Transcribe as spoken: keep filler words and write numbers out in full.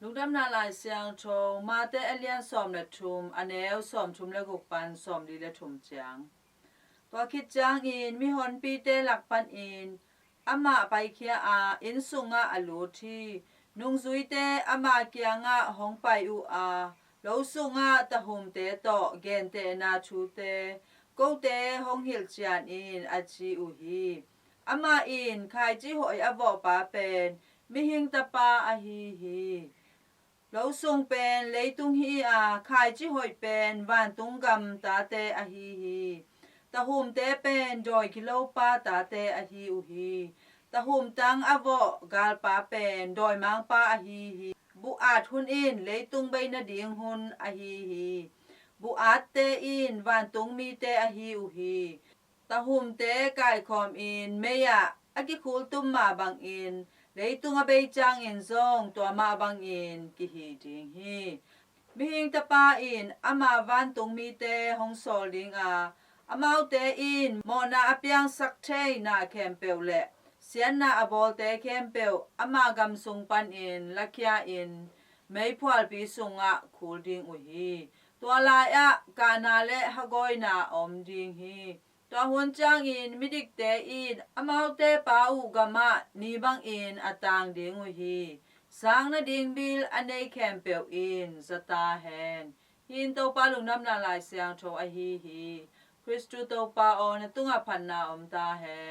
Lungdamna Lai Siangtho, Mate a lian sawm le thum, a neu sawm thum le guk pan sawm li le thum ciang. Tua khit ciangin mihonpite lak panin amah paikhia a, inn sungah a lut hi. Nungzuite ama kiangah hong pai uh a, lo sungah tahumte tawh gentehna thute kote hong hilh cian in, a ci uh hi. Amah in khaici hoih a vawhpa pen mihing tapa ahi hi. Lo sung pen leitung hi a, khaici hoih pen vantung gam tate ahi hi. Tahumte pen dawi gilopa tate ahi uh hi. Tahumtang a vawh galpa pen dawimangpa ahi hi. Buh at hun in leitung bei nading hun ahi hi. Buh atte in vantung mite ahi uh hi. Tahumte kaikhawmin mei-ah a kikhul tum mah bangin, leitung a bei ciangin zong tua mah bangin kihi ding hi. Mihing Tapa in ama vantung mite hong sawl ding a, amaute in mawhna a piangsak thei na khempeuh le siatna a bawlte khempeuh ama gam sung panin lakhia-in meiphualpi sungah khul ding uh hi. Tua lai-ah kahna le hagawina a om ding hi. Tua hun ciangin midikte in amaute Pa uh gamah ni bangin a tang ding uh hi. Sang nading bil a nei khempeuh in za ta hen. Hih in Topa Lungdamna Lai Siangtho ahi hi. Khristu Topa aw, na tungah phatna om ta hen.